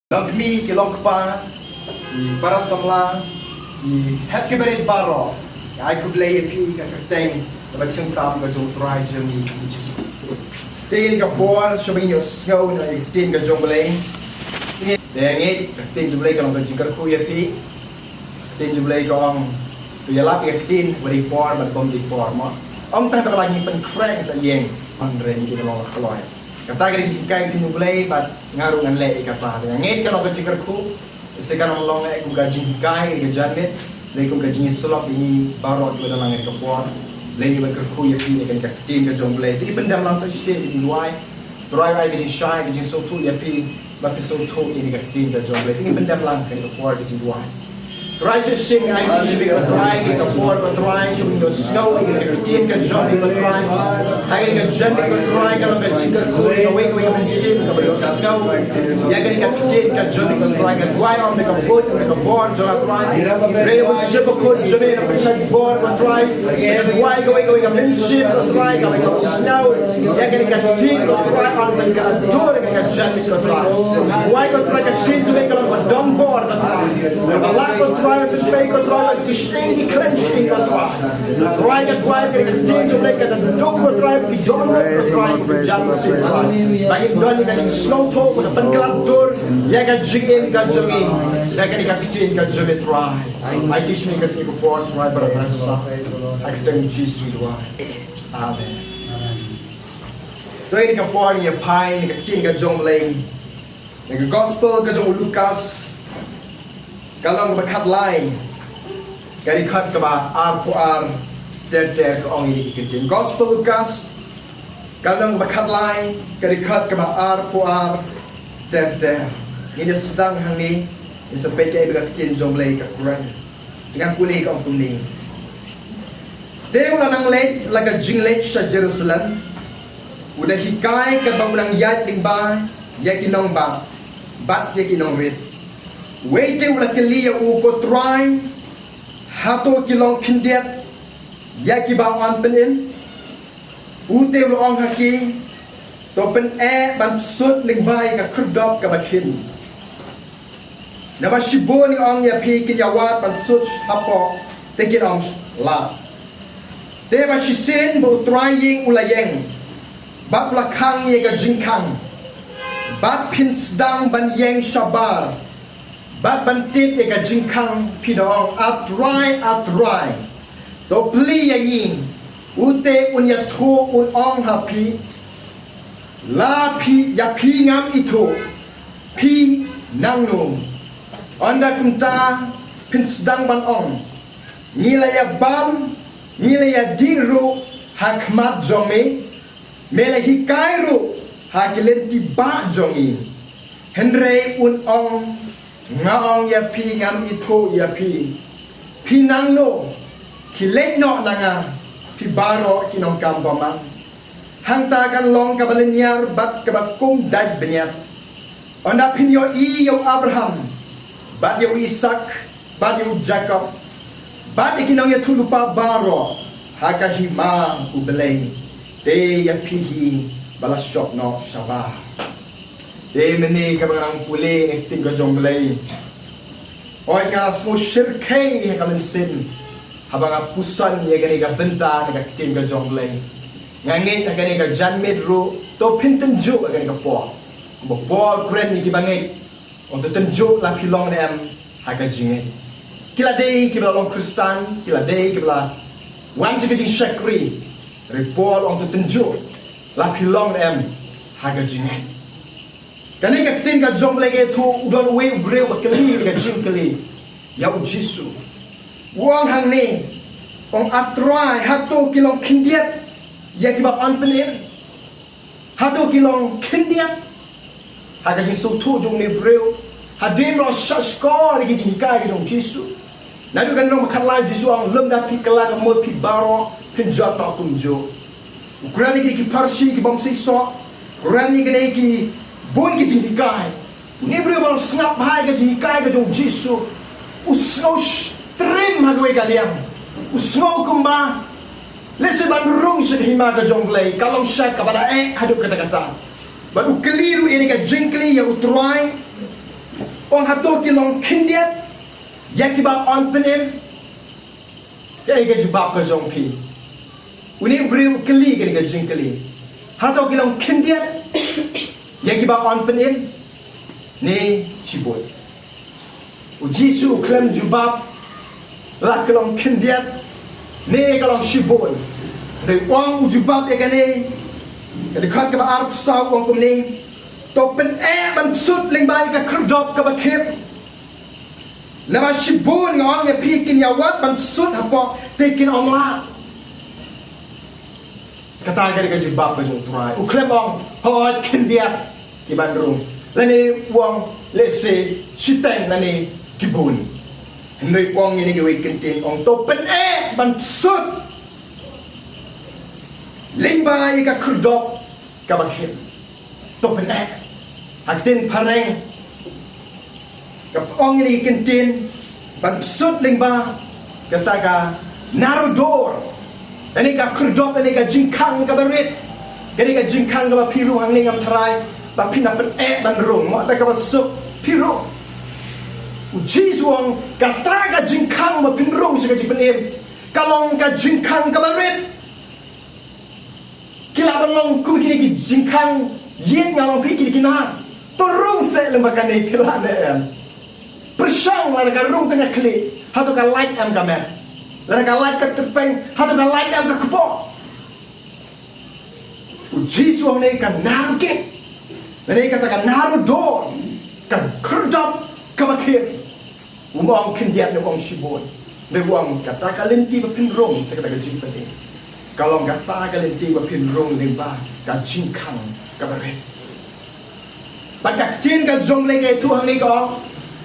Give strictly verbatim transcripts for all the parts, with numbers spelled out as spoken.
Long kmie, ki long kpa, ki para samla, ki hep ki barit baroh. Ai khublei ïa phi ha ka kyrteng kaba thiang tam ka jong U Trai jong ngi U Jisu. Te ha kane ka por shuwa ba ngin ïohsngew na ka ktien ka jong U Blei, te ngeit ka ktien jong U Blei ka long ka jingkyrkhu ïa phi. Ka ktien jong U Blei ka ong, to ïalap ïa ka ktien ha ka por bad ym ha ka por, mo. Ym tang da la ngi pynkhreh sa ïeng, hynrei ngi dei ban long la kloi. Kata ka dei ka jinghikai ka jong U Blei bad nga ruh ngan leh ïa kata. Nga ngeit ka long ka jingkyrkhu. Sa kan ym long eh kum ka jinghikai ka janmiet, hynrei kum ka jingïasyllok ïa ngi baroh kiba dang nang ïa ka por. Lei ngi ban kyrkhu ïa phi ïa kane ka ktien ka jong U Blei. Te ngi pyndem lang sa shisien ka jingduwai. Trai ai ka jingshai, ka jingsngewthuh ïa phi. Ba phi sngewthuh ïa kane ka ktien ka jong U Blei. Te ngi pyndem lang ha kane ka por ka jingduwai. Trai shisien ai ka jingshai ka Trai, ka por ka Trai, shisien ngi ïohsngew ïa ka ktien ka jong U Blei ka Trai. Ai ka janmiet ka Trai, ka long ka jingkyrkhu ïa kawei kawei ka mynsiem kaba ïohsngew ïa kane ka ktien ka jong U Blei ka Trai. Nga duwai ong da ka voice, da ka bor jong U Trai. Hynrei da ka mynsiem bakhuid jong U Blei, da ka pynshai bor ka Trai. Nga duwai kawei kawei ka mynsiem ka Trai, kaba ïohsngew ïa kane ka ktien ka Trai, ong da ka dur ïa ka janmiet ka Trai. Nga duwai ka Trai ka ktien jong U Blei ka long ka dongbor ka Trai. Kaba lah ka Trai, ka pynpei ka Trai, ka shyieng ki kren shyieng ka Trai. Trai ka Trai ka ktien jong U Blei ka dang duk ka Trai, ki jong ka Trai, ki jam sien Trai. Ba ngin don ïa ka jingsngewthuh, ka pynkylla dur ïa ka jingim ka jong ngi. Ïa kane ka ktien ka jong U Trai. Ai tish me ka ktien ka por Trai ba la sa. Ha ka kyrteng Jisu duwai. Amen. To ïa ka por ngi ïa phai ïa ka ktien ka jong U Blei. Na ka gospel ka jong u Lukas, ka lynnong kaba khatlai, ka dkhot kaba arphew ar ter ter ka ong ïa kine ki ktien. Gospel Lukas, ka lynnong kaba khatlai, ka dkhot kaba arphew ar ter ter. Ngin ïa sdang hangne, ngin sa peit kaei ba ka ktien jong U Blei ka kren. Te ngan pule ka ong kumne. Te u la nang leit la ka jingleit sha Jerusalem, u da hikai katba u nang ïaid lyngba ïa ki nongbah bad ïa ki nongrit. Uwei te u la kylli ïa u, Ko Trai, hato ki long khyndiat ïa kiba yn pynim? U te u la ong ha ki, To pyneh ban psut lyngba ïa ka khyrdop kaba khin. Naba shibun nga ong ïa phi, kin ïawad ban psut hapoh, te kin ym lah. Te ba shisien ba u trai ïing u la ïeng, bad u la khang ïa ka jingkhang, bad phin sdang ban ïeng shabar bad ban tip ïa ka jingkhang, phin da ong, A Trai, A Trai, to plie ïa ngi. U te un ïathuh, un ong ha phi, La phi, ïa phi ngam ithuh. Phi nangno? Ynda kumta phin sdang ban ong, Ngi la ïa bam, ngi la ïa dih ruh ha khmat jong me, me la hikai ruh ha ki lynti bah jong ngi. Hynrei un ong, Nga ong ïa phi, ngam ithuh ïa phi. Phi nangno? Khie leit noh na nga, phi baroh ki nongkam bymman. Hangta kan long kaba lynñiar bad kaba kum dait bniat. Ynda phin ïohi ïa u Abraham, bad ïa u Isaak, bad ïa u Jakob, bad ïa ki nongïathuhlypa baroh ha ka hima U Blei, te ïa phi hi ba la shop noh shabar. Te mynne kaba nga nang pule na ka ktien ka jong U Blei, hooid nga la sngew shyrkhei ha ka mynsiem haba nga puson ïa kane ka bynta na ka ktien ka jong U Blei. Nga ngeit ha kane ka janmiet ruh to phin tynjuh ha kane ka por. Kumba Paul u kren ïa kiba ngeit, ong to tynjuh la phi long ne em ha ka jingngeit. Ki la dei kiba la long Khristan, ki la dei kiba la wan sha ka jingshakri. Hynrei Paul ong to tynjuh la phi long ne em ha ka jingngeit. Kane ka ktien ka jong U Blei ka ïathuh, u don uwei u briew ba kylli ka jingkylli ïa U Jisu. U ong hangne, ong, A Trai, hato ki long khyndiat ïa kiba yn pynim? Hato ki long khyndiat? Ha ka jingsngewthuh jong une u briew, hadien ba u la shahshkor ïa ki jinghikai ka jong U Jisu. Naduh ka lynnong ba khatlai U Jisu u ong, Lymda phi kylla ka mut phi baroh phin jot noh kumjuh. U kren ïa kine ki Pharisi, ki bym seisoh, u kren ïa kine ki bun ki jinghikai. Une u briew ba u sngap bha ïa ka jinghikai ka jong U Jisu, u sngew sh-, trim ha kawei ka liang. U sngew kumba lehse ban rung sha ka hima ka jong U Blei ka long sha kaba da eh haduh katta katta. Bad u kylli ruh ïa kane ka jingkylli ïa U Trai. Ong hato ki long khyndiat ïa kiba yn pynim? Kaei ka jubab ka jong phi? Une u briew u kylli kane ka jingkylli. Hato ki long khyndiat ïa kiba yn pynim ne shibun? U Jisu u khlem jubab la ka long khyndiat ne ka long shibun. Hynrei u ong, u jubab ïa kane, ka dkhot kaba arphew saw u ong kumne: To pyneh ban psut lyngba ïa ka khyrdop kaba khim. Namar shibun nga ong ïa phi, kin ïa wad ban psut hapoh te kin ym lah. Kata ka dei ka jubab ka jong U Trai. U khlem ong hooid khyndiat ki ban rung, lane u ong lehse shiteng lane ki bun. Hynrei u ong ïa kine kiwei ki kyntien, ong to pyneh ban psut lyngba ïa ka khyrdop kaba khim. To pyneh. Ha ka ktien phareng ka ong ïa kine ki kyntien ban psut lyngba kata ka narrow door. Kane ka khyrdop, kane ka jingkhang kaba rit, kane ka jingkhang kaba phi rung hangne ngam tharai ba phin da pyneh ban rung, mo, da kaba suk phi rung. U Jisu u ong kata ka jingkhang ba phin rung sha ka jingpynim ka long ka jingkhang kaba rit. Ki lah ban long kum kine ki jingkhang ïing, nga ong phi, kine ki nar. To rung seh lyngba kane, phi lah ne em? Pyrshang, lada ka rung tang ka khlieh, hato ka light em ka met? Lada ka light ka tyrpeng, hato ka light em ka kpoh? U Jisu u ong ne ka narrow gate, ne kata ka narrow door, ka khyrdop kaba khim. Um ong khyndiat ne um ong shibun. Hynrei u ong kata ka lynti ba phin rung sha kata ka jingpynim ka long kata ka lynti ba phin rung lyngba ka jingkhang kaba rit. Bad ka ktien ka jong U Blei ka ïathuh hangne ka ong,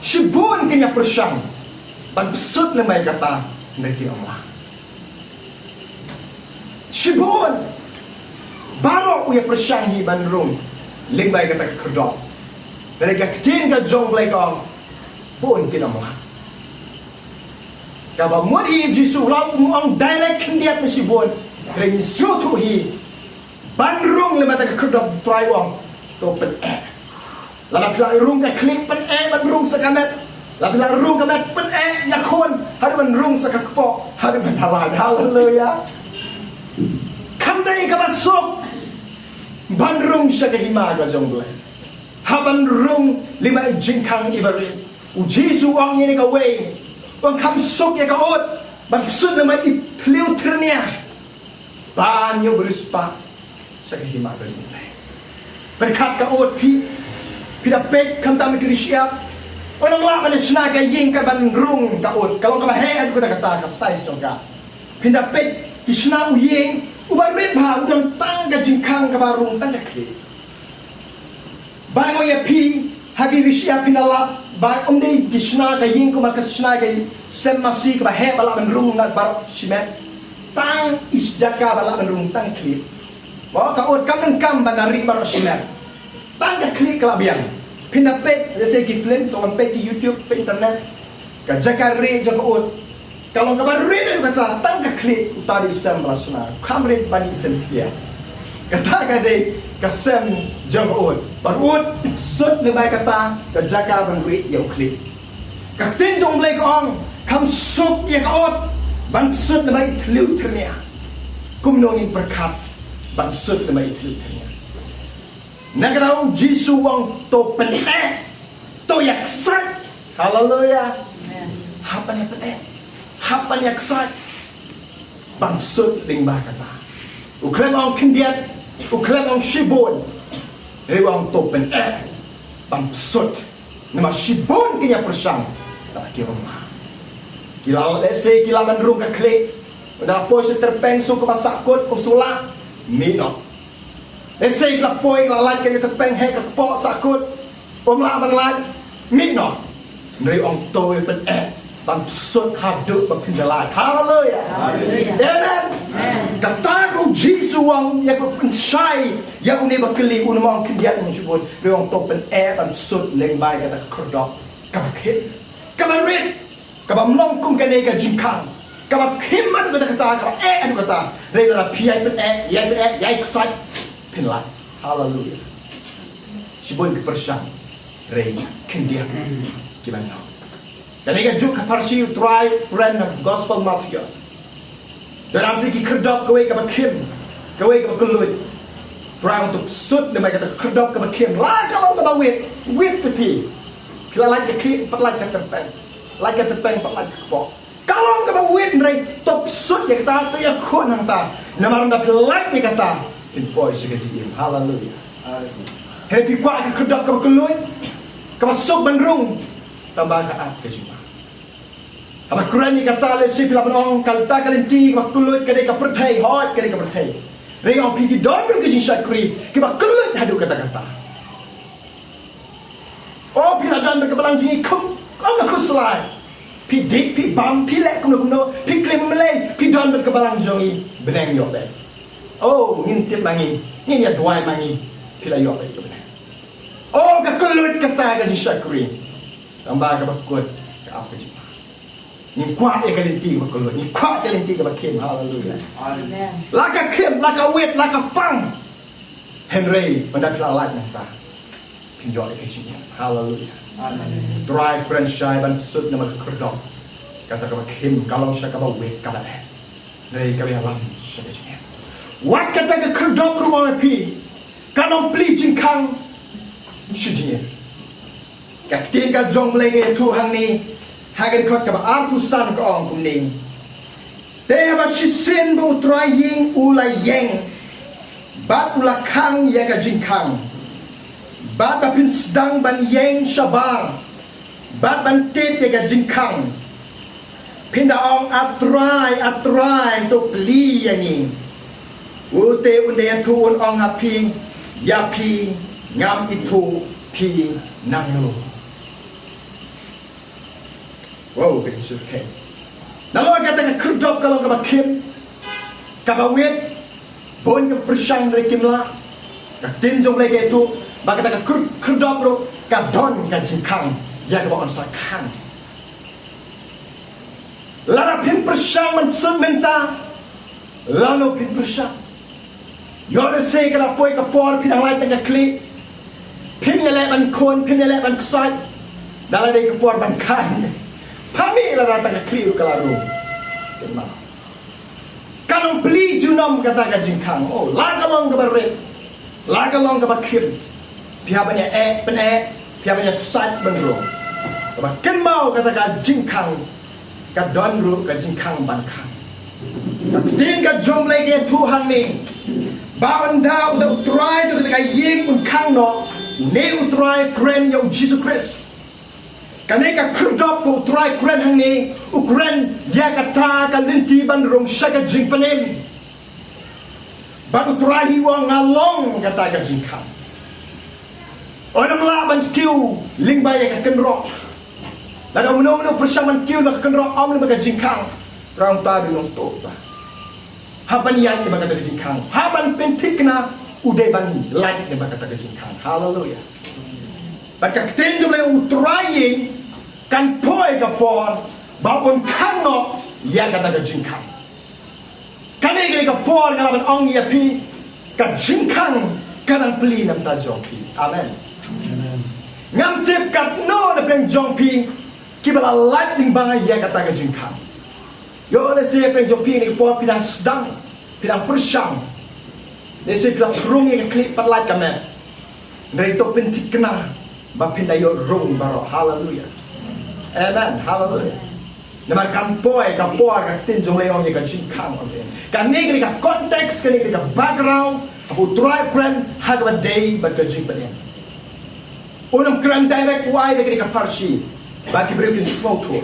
shibun kin ïa pyrshang ban psut lyngba ïa kata, hynrei kin ym lah. Shibun baroh u ïa pyrshang hi ban rung lyngba ïa kata ka khyrdop. Hynrei ka ktien ka jong U Blei ka ong, bun kin ym lah. Kaba mut hi, Jisu u la ong direct khyndiat ne shibun. Hynrei ngi sngewthuh hi, ban rung lyngba kata ka khyrdop, U Trai u ong to pyneh. Lada phi lah rung ka khlieh, pyneh ban rung sha ka met. Lada phi lah rung ka met, pyneh ïakhun haduh ban rung sha ka kpoh, haduh ban da lait. Haleluya. Kam dei kaba suk ban rung sha ka hima ka jong U Blei, hap ban rung lyngba i jingkhang iba rit. U Jisu u ong ïa kane kawei, u ong kam suk ïa ka ut ban psut lyngba i thliew tyrnia ban ïoh riewspah sha ka hima ka jong U Blei. Pyrkhat ka ut phi, phi da peit khamtam ki rishya, u ong lah ban shna ka ïing ka ban rung ka ut, ka long kaba heh haduh katta katta ka size jong ka. Phin da peit ki shna u ïing uba rit bha, u don tang ka jingkhang kaba rung tang ka khlieh. Bad nga ong ïa phi, ha ki rishya phin da lap ba ym dei ki shna ka ïing kumba ka shna ka sem masi kaba heh ba lah ban rung na baroh shimet. Tang i jaka ba lah ban rung tang khlieh. Mo, ka ut kam donkam ban da rieh baroh shimet. Tang ka khlieh ka la biang. Phin da peit, lehse ki film, sa wan peit ki YouTube, peit internet. Ka jaka rieh jong ka ut ka long kaba rit haduh katta, tang ka khlieh, uta dei u sem ba la shna, kam rit ban ïa i sem sbia. Kata ka dei ka sem jong ka ut. Ban ut, psut lyngba kata ka jaka ban rieh ïa u khlieh. Ka ktien jong U Blei ka ong, kam suk ïa ka ut ban psut lyngba i thliew tyrnia. Kumno ngin pyrkhat ban psut lyngba i thliew tyrnia? Na kata u Jisu u ong to pyneh, to ïa ksait. Haleluya. Amen. Hap ban ïa pyneh, hap ban ïa ksait ban psut lyngba kata. U khlem ong khyndiat, u khlem ong shibun, hynrei u ong to pyneh ban psut. Namar shibun kin ïa pyrshang, tang ki ym lah. Ki lah, lehse ki lah ban rung ka khlieh, da la poi sha tyrpeng shu kaba sahkut, um shu lah, mih noh. Lehse ki la poi, la lait ka tyrpeng heh ka kpoh sahkut, um lah ban lait, mih noh. Hynrei ong to ïa pyneh ban psut haduh ba phin da lait. Haleluya. Haleluya. Amen. Amen. Kata ka u Jisu u ong ïa ka pynshai ïa une ba kylli, une ba ong khyndiat, une shibun. Hynrei ong to pyneh ban psut lyngba kata ka khyrdop kaba khim, kaba rit, kaba ym long kum kane ka jingkhang, kaba khim haduh katta katta, kaba eh haduh katta. Hynrei lada phi ïai pyneh, ïai pyneh, ïai ksait, phin lait. Haleluya. Shibun ki pyrshang, Hynrei khyndiat kiba ngop. Kane ka juk ka pharshi u Trai kren ha gospel Mathaios. Don hangta ki khyrdop, kawei kaba khim, kawei kaba kylluid. Trai u ong to psut namar kata ka khyrdop kaba khim, la ka long kaba wit, wit te phi. Phi la lait ka khlieh, pat lait ka tyrpeng. Lait ka tyrpeng, pat lait ka kpoh. Ka long kaba wit, hynrei to psut ïa kata, to ïakhun hangta. Namar ynda phi lait ïa kata, phin poi sha ka jingim. Haleluia. Hynrei phi kwah ka khyrdop kaba kylluid, kaba suk ban rung, tangba ka ap ka jingma. Haba kren ïa kata, lehse phi lah ban ong, kata ka lynti kaba kylluid ka dei ka pyrthei, hooid ka dei ka pyrthei. Hynrei ong phi, ki don ruh ki jingshakri kiba kylluid haduh katta katta. O, phi la don bad ka balang jong ngi kum, kum la khuslai. Phi dik, phi bam, phi leh kumno kumno, phi klim ym lei, phi don bad ka balang jong ngi, bneng ïoh beit. O, ngin tip ma ngi, ngin ïa duwai ma ngi, phi la ïoh beit ka bneng. O, ka kylluid kata ka jingshakri. Tangba kaba kut, ka ap ka jingma. Ngin kwah ïa ka lynti kaba kylluid, ngin kwah ka lynti kaba khim, haleluia. Amen. La ka khim, la ka wit, la ka pang. Hynrei ynda phi la lait nangta, phin ïoh ïa ka jingim. Haleluia. Amen. Trai kren shai ban psut namar ka khyrdop, kata kaba khim ka long sha kaba wit kaba leh. Hynrei kaba ïalam sha ka jingim. Wat kata ka khyrdop ruh, ong ïa phi, kan ym plie jingkhang sha jingim. Ka ktien ka jong U Blei ka ïathuh hangne ha ka dkhot kaba arphew san ka ong kumne. Te haba shisien ba u trai ïing u la ïeng bad u la khang ïa ka jingkhang, bad ba phin sdang ban ïeng shabar bad ban tied ïa ka jingkhang, phin da ong, A Trai, A Trai, to plie ïa ngi. Ute un da ïathuh, un ong ha phi, ïa phi, ngam ithuh phi nangno. Wow, ka jingsngewkhia. Nalor kata ka khyrdop ka long kaba khim, kaba wit, bun ka pyrshang ruh kim lah. Ka ktien jong U Blei ka ïathuh ba kata ka khyr-, khyrdop ruh ka don ka jingkhang ïa kaba yn sa khang. Lada phin pyrshang ban psut mynta, lano phin pyrshang? Ïoh lehse ka la poi ka por phi dang lait tang ka khlieh, phim ïaleh ban khun, phim ïaleh ban ksait. Da la dei ka por ban khang, pha mih lada tang ka khlieh ruh ka la rung. Kynmaw. Kan ym plie junom kata ka jingkhang. Oh, la ka long kaba rit, la ka long kaba khim, phi hap ban ïa eh pyneh, phi hap ban ïa ksait ban rung. Kaba kynmaw, kata ka jingkhang ka don ruh ka jingkhang ban khang. Ka ktien ka jong U Blei ka ïathuh hangne ba ynda uta u trai jong kata ka ïing un khang noh, une u trai kren ïa U Jisu Khrist. Kane ka khyrdop ba u trai kren hangne, u kren ïa kata ka lynti ban rung sha ka jingpynim. Bad u trai hi u ong, nga long kata ka jingkhang. Ym lah ban kiew lyngba ïa ka kynroh. Lada uno uno u pyrshang ban kiew lyngba ka kynroh, ym lyngba ka jingkhang, u trai u ong, to, to, hap ban ïaid lyngba kata ka jingkhang. Hap ban pynthikna, u dei ban lait lyngba kata ka jingkhang. Haleluia. Bad ka ktien jong U Blei, u trai ïing kan poi ka por ba un khang noh ïa kata ka jingkhang. Kane ka dei ka por, nga lah ban ong ïa phi, ka jingkhang ka dang plie na bynta jong phi. Amen. Amen. Ngam tip katno na pdeng jong phi kiba la lait lyngba ïa kata ka jingkhang. Ïoh lehse pdeng jong phi kane ka por phi dang sdang, phi dang pyrshang. Lehse phi la rung ïa ka khlieh, pat lait ka met. Hynrei to pynthikna ba phin da ïoh rung baroh. Haleluia. Amen. Haleluia. Namar kan poi ka por, ka ktien jong U Blei ong, ïa ka jingkhang. Kane ka dei ka context, kane ka dei ka background ba u trai u kren ha kaba dei bad ka jingpynim. Un ym kren direct, u ai da kane ka pharshi ba ki briew kin sngewthuh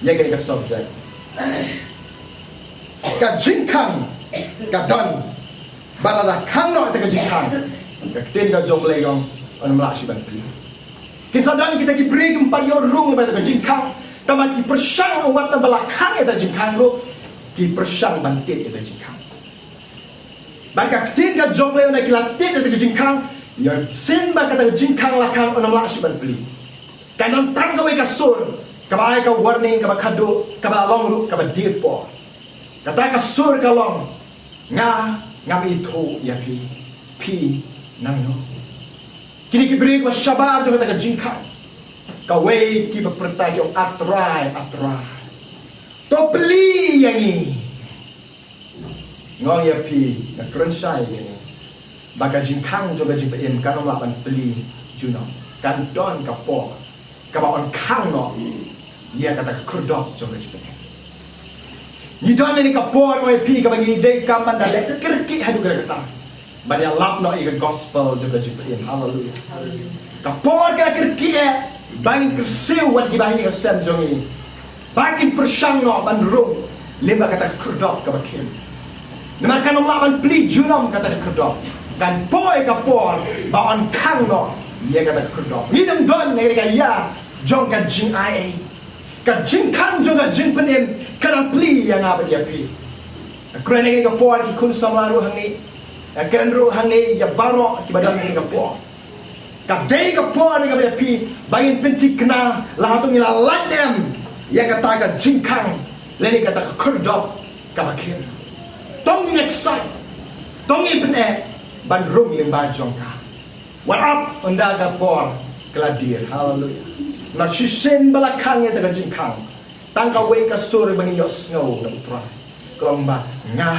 ïa kane ka subject. Ka jingkhang ka don. Bad lada khang noh ïa ka jingkhang, ka ktien ka jong U Blei ka ong, ym lah shuh ban plie. Kin sa don kita ki briew kim pat ïoh rung ïa ka jingkhang, tangba ki pyrshang, wat haba la khang ïa ka jingkhang ruh, ki pyrshang ban tied ïa ka jingkhang. Bad ka ktien ka jong U Blei, ynda ki la tied ïa ka jingkhang, ïa shisien ba kata ka jingkhang la khang, ym lah shuh ban plie. Kan don tang kawei ka sur kaba ai ka warning kaba khadduh, kaba la long ruh kaba die por. Kata ka sur ka long, nga ngam ithuh ïa phi, phi nangno. Kine ki briew kiba shabar jong kata ka jingkhang. Kawei kiba pyrta ki ong, A Trai, A Trai, to plie ïa ngi. Nga ong ïa phi, nga kren shai ïa ngi, ba ka jingkhang jong ka jingpynim kan ym lah ban plie junom. Kan don ka por kaba yn khang noh ïa kata ka khyrdop jong ka jingpynim. Ngi don ha kane ka por, nga ong ïa phi, kaba ngi dei kam ban da leh kyrkieh haduh katta katta ban ïalap noh ïa ka gospel jong ka jingpynim. Haleluia. Ka por ka kyrkieh ba ngin kyrsiew wat kiba ha ïing ha sem jong ngi, ba kin pyrshang noh ban rung lyngba kata ka khyrdop kaba khim. Namar kan ym lah ban plie junom kata ka khyrdop. Kan poi ka por ba yn khang noh ïa kata ka khyrdop. Ngi dang don ha kane ka ïa jong ka jingaiei. Ka jingkhang jong ka jingpynim ka dang plie ïa nga bad ïa phi. Nga kren ha kane ka por ïa ki khun samla ruh hangne. Nga kren ruh hangne ïa baroh kiba don ha kane ka por. Ka dei ka por ïa nga bad ïa phi ba ngin pynthikna, la hato ngi la lait ne em ïa kata ka jingkhang lane kata ka khyrdop kaba khim. To ngin excite, to ngin pyneh ban rung lyngba jong ka. Wat ap, ynda ka por ka la dier. Haleluia. Namar shisien ba la khang ïa kata ka jingkhang, tang kawei ka sur ba ngin ïohsngew na U Trai, ka long ba, Nga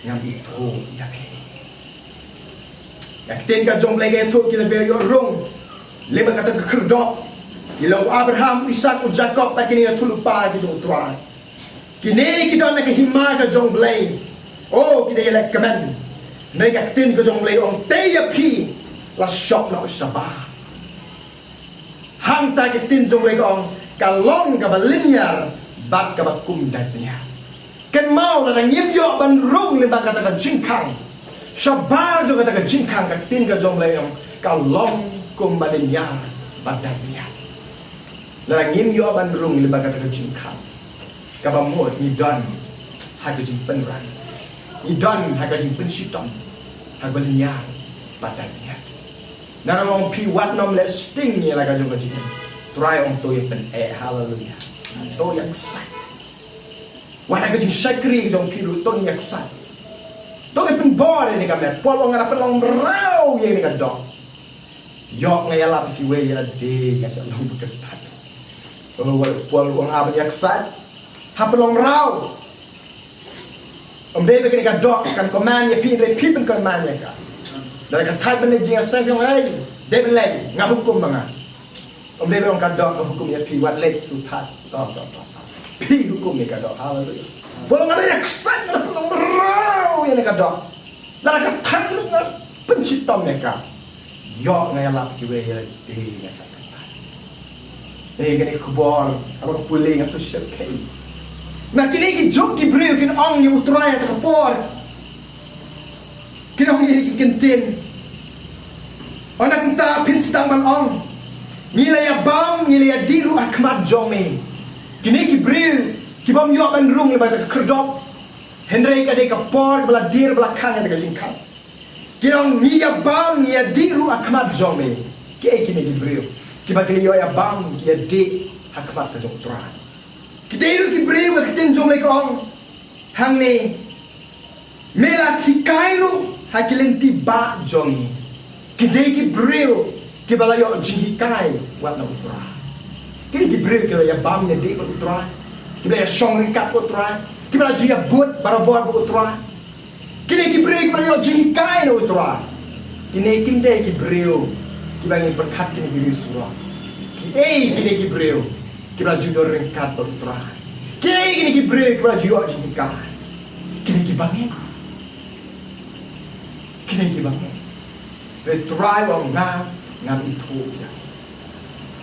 ngam ithuh ïa phi. Ka ktien ka jong U Blei ka ïathuh, kita ba ïoh rung lyngba kata ka khyrdop, ki long u Abraham, u Isaak, u Jakob, bad kine ki ïathuhlypa ki jong U Trai. Kine ki don ha ka hima ka jong U Blei. O, ki dei ïaleh kmen. Hynrei ka ktien ka jong U Blei ong, te ïa phi la shop noh shabar. Hangta ka ktien jong U Blei ka ong, ka long kaba lynñiar bad kaba kum dait bniat. Kynmaw, lada ngim ïoh ban rung lyngba kata ka jingkhang, shabar jong kata ka jingkhang, ka ktien ka jong U Blei ong, ka long kumba lynñiar bad dait bniat. Lada ngim ïoh ban rung lyngba kata ka jingkhang, kaba mut ngi don ha ka jingpynrang, ngi don ha ka jingpynshitom, ha kaba lynñiar bad dait bniat. Nga ong ïa phi, wat nym leh sting ïa la ka jong ka jingim. Trai ong to ïa pyneh. Haleluia. To ïa excite. Wat ha ka jingshakri jong phi ruh to ïa excite. To ïa pynbor ïa kane ka met. Paul ong, nga la pynlong mraw ïa kane ka doh. Ïoh nga ïalap kiwei ïa lade, nga sa long ba kyntait. Paul ong, ah, ban ïa excite. Ha pynlong mraw. Ym dei ba kane ka doh kan command ïa phi, hynrei phi pyncommand ïa ka. Lada ka thait ban leit jingïaseng, ong, hei, dei ban leit, nga hukum ma nga. Ym dei ba ong ka doh ka hukum ïa phi, wat leit shu thait. To, to, to, to. Phi hukum ïa ka doh. Haleluia. Paul ong, nga da ïa excite, nga da pynlong mraw ïa kane ka doh. Lada ka thait ruh nga pynshitom ïa ka. Ïoh nga ïalap kiwei ïa lade, nga sa kyntait. Ïa kane ka khubor, haba nga pule nga shu shyrkhei. Na kine ki juk ki briew kin ong ïa U Trai ha kata ka por. Kin ong ïa ki ktien. Ynda kumta phin sdang ban ong, ngi la ïa bam, ngi la ïa dih ruh ha khmat jong me. Kine ki briew ki bym ïoh ban rung lyngba kata ka khyrdop. Hynrei ka dei ka por ba la dier ba la khang ïa kata ka jingkhang. Kin ong, ngi ïa bam, ngi ïa dih ruh ha khmat jong me. Kiei kine ki briew kiba ki la ïoh ïa bam, ki ïa dih ha khmat ka jong U Trai? Ki dei ruh ki briew, ka ktien jong U Blei ka ong hangne, me la hikai ruh ha ki lynti bah jong ngi. Ki dei ki briew kiba la ïoh jinghikai wat na U Trai. Ki dei ki briew kiba la ïa bam ïa dih bad U Trai, kiba la ïa shong ryngkat bad U Trai, kiba la ju ïa bud barabor bad U Trai. Kine ki briew kiba la ïoh jinghikai na U Trai. Kine kim dei ki briew kiba ngin pyrkhat kine ki briew surok. Kiei kine ki briew kiba la ju don ryngkat bad U Trai? Kiei kine ki briew kiba la ju ïoh jinghikai? Kine ki bangeit. Kine ki bangeit. Hynrei U Trai u ong, nga ngam ithuh ïa.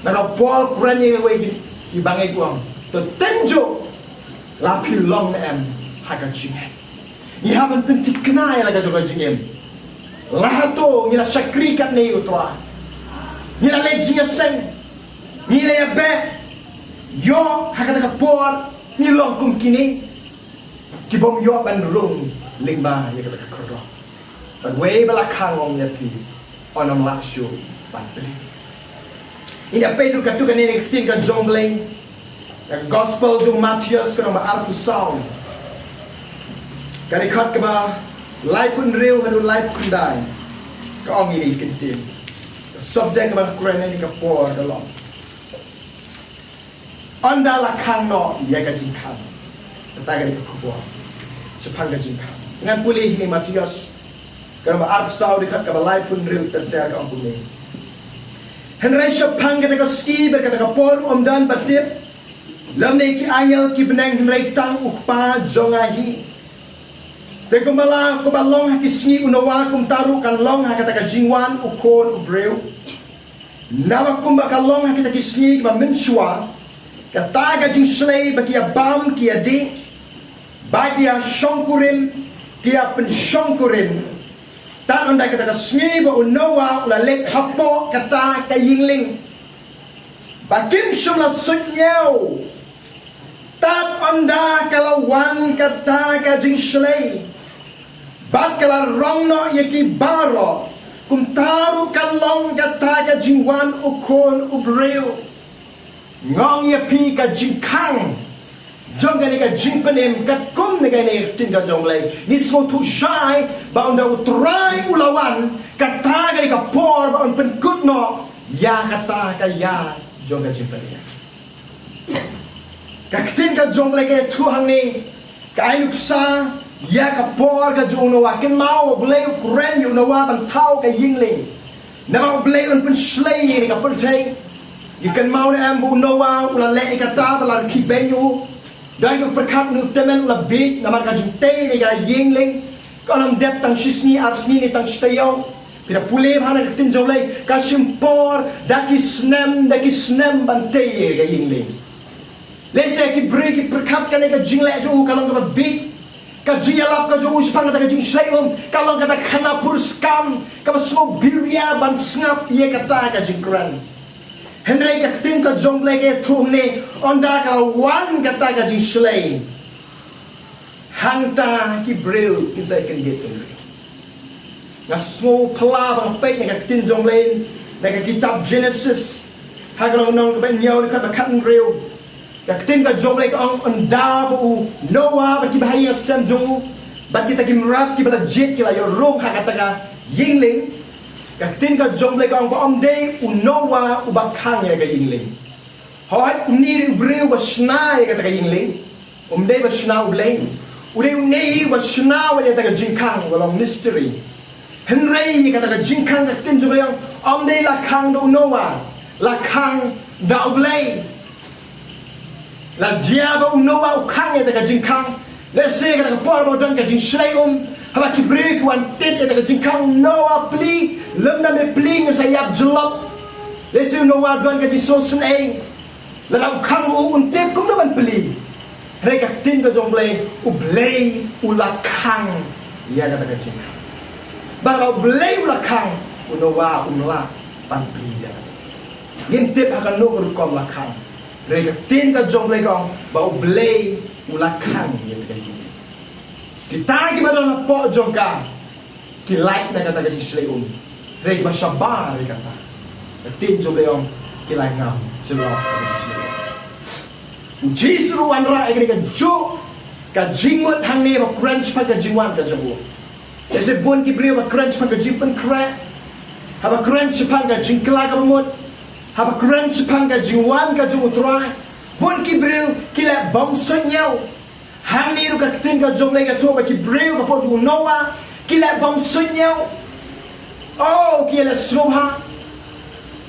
Nangta u Paul u kren ïa kiwei ki, ki bangeit, u ong, to tynjuh, la phi long ne em ha ka jingngeit. Ngi hap ban pynthikna ïa la ka jong ka jingim. La hato ngi la shakri katne ïa U Trai? Ngi la leit jingïaseng, ngi la ïabeh. Ïoh ha kata ka por ngi long kum kine ki bym ïoh ban rung lyngba ïa kata ka khyrdop. Bad wei ba la khang, ong ïa phi, yn ym lah shuh ban plie. Ngin ïa peit ruh katto katne na ka ktien ka jong U Blei. Ka gospel jong u Mathaios ka lynnong ba arphew saw, ka dkhot kaba laiphew hynriew haduh laiphew khyndai. Ka ong ïa kine ki ktien. Ka Subject kaba nga kren ha kane ka por ka long, ynda la khang noh ïa ka jingkhang. Kata ka dei ka khubor shaphang ka jingkhang. Ngan pule ha Mathaios ka lynnong ba arphew saw, dkhot kaba laiphew hynriew ter ter, ka ong kumne: Hynrei shaphang kata ka sngi bad kata ka por ym don ba tip, lymne ki angel ki bneng, hynrei tang U Kpa jong nga hi. Te kumba la, kumba long ha ki sngi u Noah, kumta ruh kan long ha kata ka jingwan u Khun u briew. Namar kumba ka long ha kita ki sngi kiba mynshuwa, kata ka jingshlei ba ki ïa bam ki ïa dih, ba ki ïa shongkurim ki ïa pynshongkurim, tad ynda kata ka sngi ba u Noah u la leit hapoh kata ka ïingling, ba kim shym la suidñiew. Tad ynda ka la wan kata ka jingshlei, bad ka la rong noh ïa ki baroh, kumta ruh kan long kata ka jingwan u Khun u briew. Nga ong ïa phi, ka jingkhang jong kane ka jingpynim katkum ne kane ka ktien ka jong U Blei, ngi sngewthuh shai ba ynda U Trai u la wan, kata ka dei ka por ba un pynkut noh ïa kata ka ïa jong ka jingpynim. Ka ktien ka jong U Blei ka ïathuh hangne, ka ai nuksa ïa ka por ka jong u Noah. Kynmaw, U Blei u kren ïa u Noah ban thaw ka ïingling. Namar U Blei un pynshlei ïa ka pyrthei. Ngi kynmaw ne em ba u Noah u la leh ïa kata ba la rkhie beiñ ïa u. Dei ka pyrkhat u tymmen u la bieit namar ka jingtei ïa ka ïingling. Kan ym dep tang shi sngi ar sngi ne tang shi taïew. Phi da pule bha na ka ktien jong U Blei, ka shim por da ki snem da ki snem ban tei ïa ka ïingling. Lehse ki briew ki pyrkhat kane ka jingleh jong u ka long kaba bieit. Ka jingïalap ka jong u shaphang kata ka jingshlei um ka long kata ka khana pyrshah kaba sngewbha ban sngap ïa kata ka jingkren. Hynrei ka ktien ka jong U Blei ka ïathuh ne, ynda ka la wan kata ka jingshlei, hangta ki briew kin sa kyndit kynriew. Nga sngewphylla ba nga peit na ka ktien jong U Blei na ka kitab Genesis, ha ka lynnong kaba hynñiew, dkhot ba khathynriew. Ka ktien ka jong U Blei ka ong, ynda ba u Noah bad ki bahaïing hasem jong u bad kita ki mrad kiba la jied ki la ïaid rung ha kata ka ïingling, ka ktien ka jong U Blei ka ong ba ym dei u Noah uba khang ïa ka ïingling. Hooid, une u dei u briew uba shna ïa kata ka ïingling. Um dei ba shna U Blei. U dei une uba shna ïa kata ka jingkhang, ka long mystery. Hynrei ïa kata ka jingkhang ka ktien jong U Blei ka ong, ym dei la khang da u Noah, la khang da U Blei. La jia ba u Noah u khang ïa kata ka jingkhang. Lehse kata ka por ba don ka jingshlei um, haba ki briew ki wan tied ïa kata ka jingkhang, Noah plie, lymda me plie ngin sa ïap jyllop. Lehse u Noah don ka jingsngewsynei. Lada u khang u, un tip kumno ban plie. Hynrei ka ktien ka jong U Blei, U Blei u la khang ïa kata ka jingkhang. Bad lada U Blei u la khang, u Noah um lah ban plie ïa kata. Ngim tip ha kano ka rukom la khang. Hynrei ka ktien ka jong U Blei ka ong ba U Blei u la khang ïa kata ka jingkhang. Kita kiba don hapoh jong ka ki lait na kata ka jingshlei um. Hynrei kiba shabar ïa kata, ka ktien jong U Blei ka ong, ki la ngam jyllop ha ka jingshlei um. U Jisu ruh u wanrah ïa kane kajuh ka jingmut hangne ba kren shaphang ka jingwan ka jong u. Lehse bun ki briew ba kren shaphang ka jingpynkhreh, haba kren shaphang ka jingkylla kaba mut, haba kren shaphang ka jingwan ka jong U Trai, bun ki briew ki leh bym suidñiew. Hangne ruh ka ktien ka jong U Blei ka ïathuh ba ki briew ka por jong u Noah ki leh bym suidñiew. Oh, ki leh sngewbha.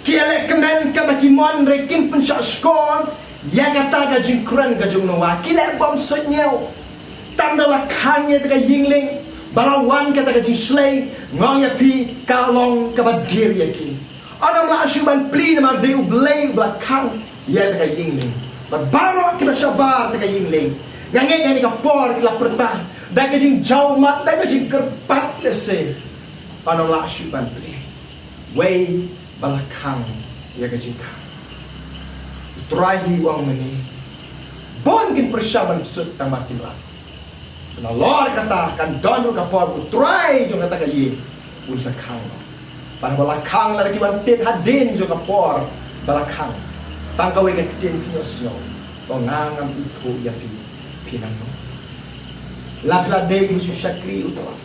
Ki leh kmen katba ki mon, hynrei kim pynshah shkor ïa kata ka jingkren ka jong u Noah. Ki leh bym suidñiew. Tang da la khang ïa kata ka ïingling, ba la wan kata ka jingshlei, nga ong ïa phi, ka long kaba dier ïa ki. Ym lah shuh ban plie namar dei U Blei uba la khang ïa kata ka ïingling. Bad baroh kiba shabar kata ka ïingling, nga ngeit ha kane ka por ki la pyrta da ka jingjaw mat, da ka jingkyrpad lehse. Ym lah shuh ban plie. Wei ba la khang ïa ka jingkhang. U Trai hi u ong mynne, bun kin pyrshang ban psiah tang ba kin lah. Nalor kata kan don ruh ka por ba U Trai jong kata ka ïing un sa khang noh. Bad haba la khang, lada ki wan tied hadien jong ka por ba la khang, tang kawei ka ktien phin ïohsngew, ba nga ngam ithuh ïa phi, phi nangno. La phi la dei kiba shu shakri U Trai.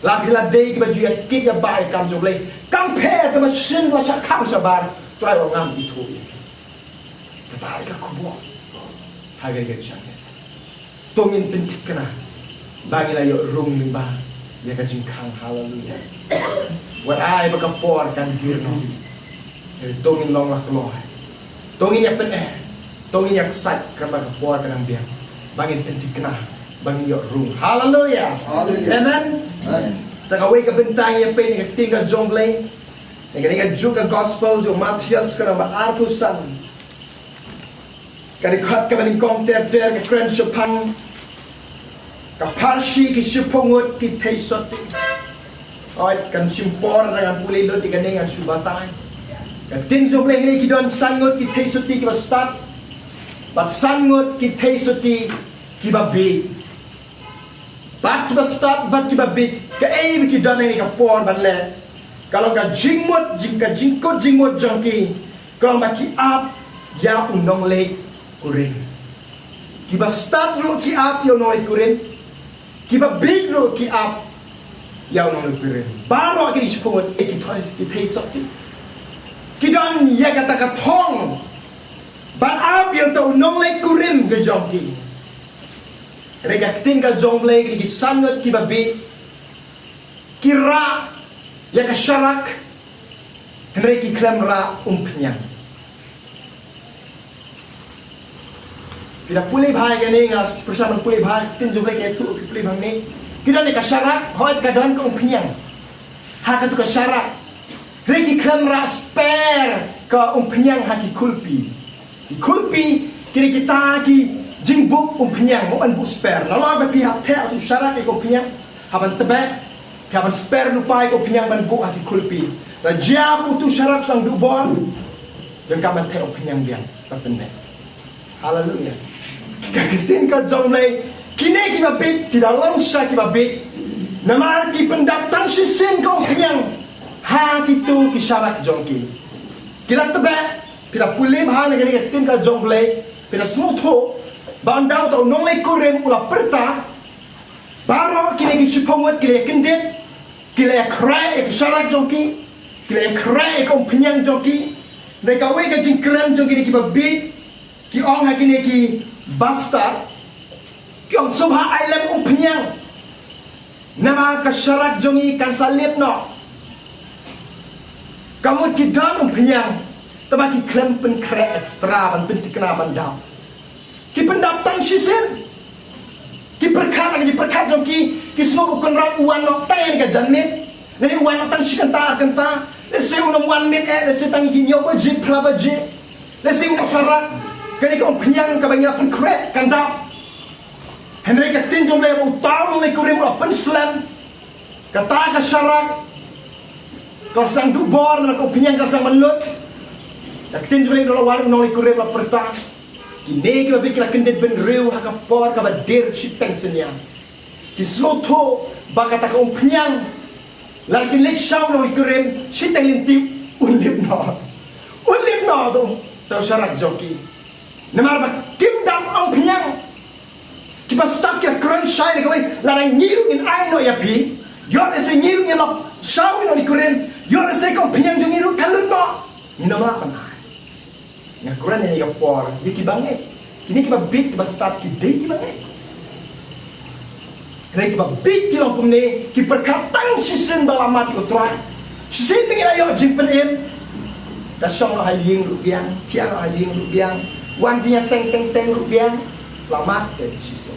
La phi la dei kiba ju ïa kit ïa ba ïa kam jong U Blei. Kam pher kaba shin la shah kham shabar. Trai, wat ngam ithuh ïa phi. Kata ka khubor. Ha ka ka jingeh. To ngin pynthikna ba ngi la ïoh rung lyngba ïa ka jingkhang. Haleluya. Wat ai ba ka por kan dier noh. To ngin long la kloi. To ngin ïa pyneh. To ngin ïa ksat kaba ka por ka nang biang. Ba ngin pynthikna ba ngin ïoh rung. Haleluya. Haleluya. Amen. Amen. Sa kawei ka bynta ngi ïa peit na ka ktien ka jong U Blei. Na ka ktien ka jong ka gospel jong u Mathaios ka lynnong ba arphew san. Ka dkhot kaba nyngkong ter ter, ka kren shaphang ka pharshi ki shiphew ngut ki theisotti. Oi, kan shim por, ngan pule lut ïa kane, ngan shu batai. Ka ktien jong U Blei hi, ki don san ngut ki theisotti kiba stad, bad san ngut ki theisotti kiba bieit. Bad kiba stad bad kiba bieit, kaei ba ki don ha kane ka por ban leh? Ka long ka jingmut, jing, ka jingkut jingmut jong ki ka long ba ki ap ïa u nongleit kurim. Kiba stad ruh ki ap ïa u nongleit kurim. Kiba bieit ruh ki ap ïa u nongleit kurim. Baroh kine shiphew ngut, eh, ki thei, ki theisotti, ki don ïa kata ka thong ban ap ïa uta u nongleit kurim ka jong ki. Hynrei ka ktien ka jong U Blei, ki san ngut kiba bieit ki rah ïa ka sharak, hynrei ki khlem rah umphniang. Phi la pule bha ïa kane, nga pyrshang ban pule bha, ka ktien jong U Blei ka ïathuh, phi pule bha hangne. Ki don ïa ka sharak, hooid ka don ka umphniang ha katu ka sharak. Hynrei ki khlem rah spare ka umphniang ha ki khulpi. Ki khulpi ki dei kita ki jingbuh umphniang, mo, ban buh spare. Nalor ba phi hap theh ha utu u sharak ïa ka umphniang, hap ban tbeh, phi hap ban spare lypa ïa ka umphniang ban buh ha ki khulpi. Lada jia ba utu u sharak u sdang duh bor, donkam ban theh umphniang biang, ban pynneh. Haleluya. Ka ktien ka jong U Blei, kine kiba bieit ki da long sha kiba bieit. Namar ki pyndap tang shisien ka umphniang ha kitu ki sharak jong ki. Ki la tbeh, phi la pule bha na kane ka ktien ka jong U Blei, phi la sngewthuh ba ynda uta u nongleit kurim u la pyrta, baroh kine ki shiphew ngut ki la ïakyndit, ki la ïakhreh ïa ka sharak jong ki, ki la ïakhreh ïa ka umphniang jong ki. Hynrei kawei ka jingkren jong kine kiba bieit, ki ong ha kine ki bastad, ki ong, sngewbha ai lem umphniang, namar ka sharak jong ngi kan sa lip noh. Ka mut ki don umphniang, tangba ki khlem pynkhreh extra ban pynthikna ban daw. Ki pyndap tang shisien. Ki pyrkhat, ha ka jingpyrkhat jong ki, ki sngew ba u Kynrad u wan noh tang ïa kane ka janmiet. Lane u wan noh tang shi kynta ar kynta. Lehse un ym wan miet eh, lehse tang ïa ki hynñiew baje, phra baje. Lehse un ym sharak. Kane ka umphniang kaba ngi la pynkhreh kan daw. Hynrei ka ktien jong U Blei ba uta u nongleit kurim u la pynslem. Kata ka sharak ka la sdang duh bor, namar ka umphniang ka la sdang ban lut. Ka ktien jong U Blei ka la wan, u nongleit kurim u la pyrta. Kine kiba bieit ki la kyndit bynriew ha ka por kaba dier shiteng synñia. Ki sngewthuh ba kata ka umphniang, lada kin leit sha u nongleit kurim shiteng lynti, un lip noh. Un lip noh uta u sharak jong ki. Namar ba kim dap umphniang. Kiba stad ki la kren shai da kawei, lada ngi ruh ngin ai noh ïa phi, ïoh lehse ngi ruh ngin lap sha u nongleit kurim, ïoh lehse ka umphniang jong ngi ruh kan lut noh. Ngin ym lah ban ai. Nga kren ïa kane ka por ïa kiba ngeit. Kine kiba bieit, kiba stad, ki dei kiba ngeit. Hynrei kiba bieit ki long kumne, ki pyrkhat tang shisien ba la mad ïa U Trai. Shisien ba ngi la ïoh jingpynim, da shong noh ha ïing ruh biang, thiah noh ha ïing ruh biang, wan jingïaseng teng teng ruh biang, la mad te shisien.